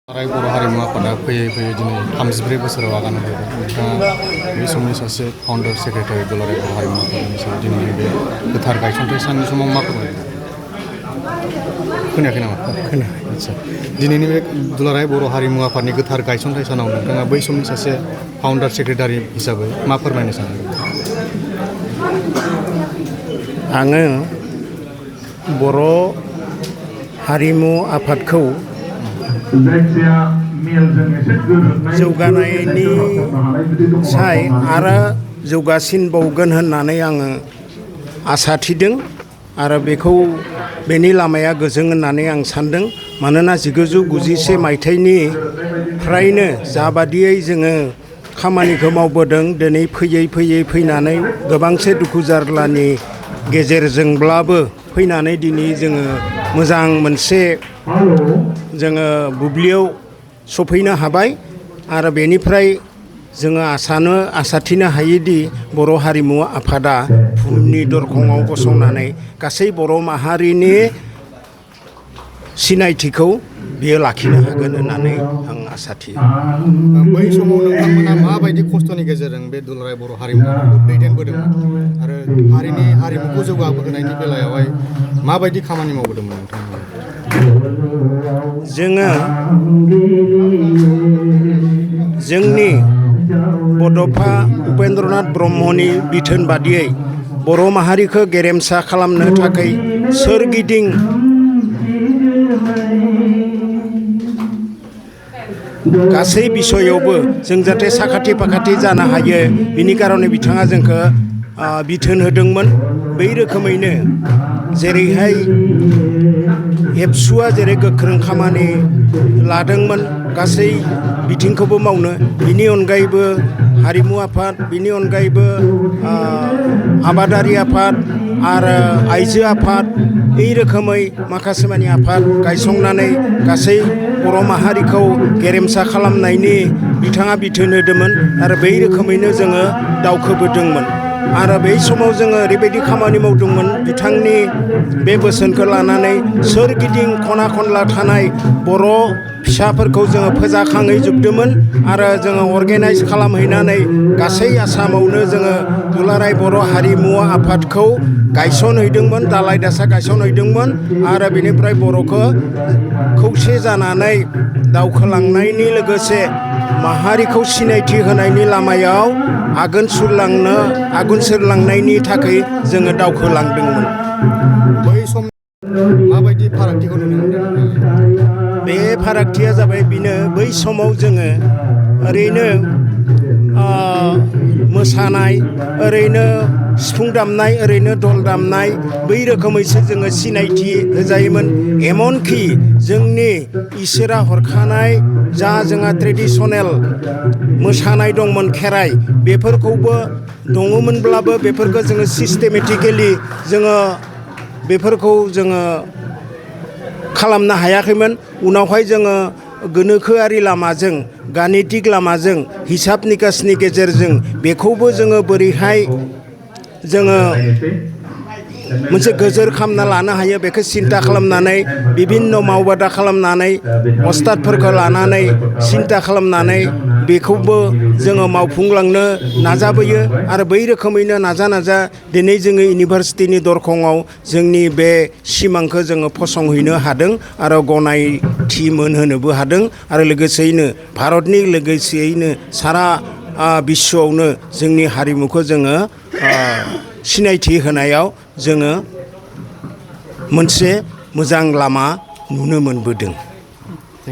राय बर' हारिमु आफादा फैयै दिनै 34 बोसोराव आगान होबाय। नोंथाङा बे समनि सासे फाउन्डार सेक्रेटारि दुलाराय बर' हारिमु आफादनि सायाव दिनैनि बे गोथार गायसनथाय साननि समाव मा फोरमायगोन? खोनायाखै नामा? खोनायाखै। आदसा, दिनैनि बे दुलाराय बर' हारिमु आफादनि गोथार गायसनथाय सानाव नोंथाङा बै समनि सासे फाउन्डार सेक्रेटारि हिसाबै मा फोरमायनो सानो? आङो बर' हारिमु आफादखौ जौगानायनि साय आरो जौगासिनबावगोन होननानै आङो आसा थिदों आरो बेनि लामाया गोजों होननानै आं सानदों। मानोना 1991 मायथाइनिफ्रायनो जाबादियै जोङो खामानिखौ मावबोदों, दिनै फैनानै गोबांसे दुखु जारलानि गेजेरजोंब्लाबो फैनानै दिनै जोङो मोजां मोनसे जोङो बुब्लियाव सफैनो हाबाय आरो बेनिफ्राय जोङो आसाथिनो हायोदि बर' हारिमु आफादा बुहुमनि दरखङाव गसंनानै गासै बर' माहारिनि सिनायथिखौ बियो लाखिनो हागोन होननानै आं आसा थियो। बै समाव नोंथांमोना माबायदि खस्थ'नि गेजेरजों बे दुलाराय बर' हारिमुखौ दैदेनबोदोंमोन आरो हारिमुखौ जौगाहोनायनि बेलायावहाय माबायदि खामानि मावबोदोंमोन नोंथांमोना? जोंनि बड'फा उपेन्द्रनाथ ब्रह्मनि बिथोन बादियै बर' माहारिखौ गेरेमसा खालामनो थाखाय सोरगिदिं गासै बिसयावबो जों जाहाथे साखाथि फाखाथि जानो हायो, बिनि कारणे बिथाङा जोंखौ बिथोन होदोंमोन। बै रोखोमैनो जेरैहाय एबसुआ जेरै गोख्रों खामानि लादोंमोन गासै बिथिंखौबो मावनो, बिनि अनगायैबो हारिमु आफाद, बिनि अनगायैबो आबादारि आफाद आरो आइजो आफाद, बे रोखोमै माखासे मानि आफाद गायसंनानै गासै बर' माहारिखौ गेरेमसा खालामनायनि बिथाङा बिथोन होदोंमोन आरो बै रोखोमैनो जोङो दावखोबोदोंमोन। आरो बै समाव जोङो ओरैबायदि खामानि मावदोंमोन, बिथांनि बे बोसोनखौ लानानै सोरगिदिं खना खनला थानाय बर' फिसाफोरखौ जोङो फोजाखांहैजोबदोंमोन आरो जोङो अर्गेनाइज खालामहैनानै गासै आसामावनो जोङो दुलाराय बर' हारिमु आफादखौ गायसनहैदोंमोन, दालाय दासा गायसनहैदोंमोन आरो बेनिफ्राय बर'खौ खौसे जानानै दावखोलांनायनि लोगोसे माहारिखौ सिनायथि होनायनि लामायाव आगोन सुरलांनायनि थाखाय जोङो दावखोलांदोंमोन। बै सम माबायदि फारागथिखौ नुनो मोनदों? बे फारागथिया जाबाय बेनो, बै समाव जोङो ओरैनो मोसानाय, ओरैनो सिफुं दामनाय, ओरैनो दल दामनाय, बै रोखोमैसो जोङो सिनायथि होजायोमोन। एमनखि जोंनि इसोरा हरखानाय जा जोंहा ट्रेडिसनेल मोसानाय दंमोन, खेराइ, बेफोरखौबो दङमोनब्लाबो बेफोरखौ जोङो सिस्टेमेटिकेलि बेफोरखौ जोङो खालामनो हायाखैमोन। उनावहाय जोङो गोनोखोआरि लामाजों, गानितिक लामाजों, हिसाब निकासनि गेजेरजों बेखौबो जोङो बोरैहाय जोङो मोनसे गोजोर खालामना लानो हायो बेखौ सिन्था खालामनानै, बिभिन्न मावबादा खालामनानै, अस्तादफोरखौ लानानै सिन्था खालामनानै बेखौबो जोङो मावफुंलांनो नाजाबोयो आरो बै रोखोमैनो नाजा दिनै जोङो इउनिभारसिटिनि दरखङाव जोंनि बे सिमांखौ जोङो फसंहैनो हादों आरो गनायथि मोनहोनोबो हादों आरो लोगोसेयैनो भारतनि लोगोसेयैनो सारा बिश्वआवनो जोंनि हारिमुखौ जोङो सिनायथि होनायाव जोङो मोनसे मोजां लामा नुनो मोनबोदों।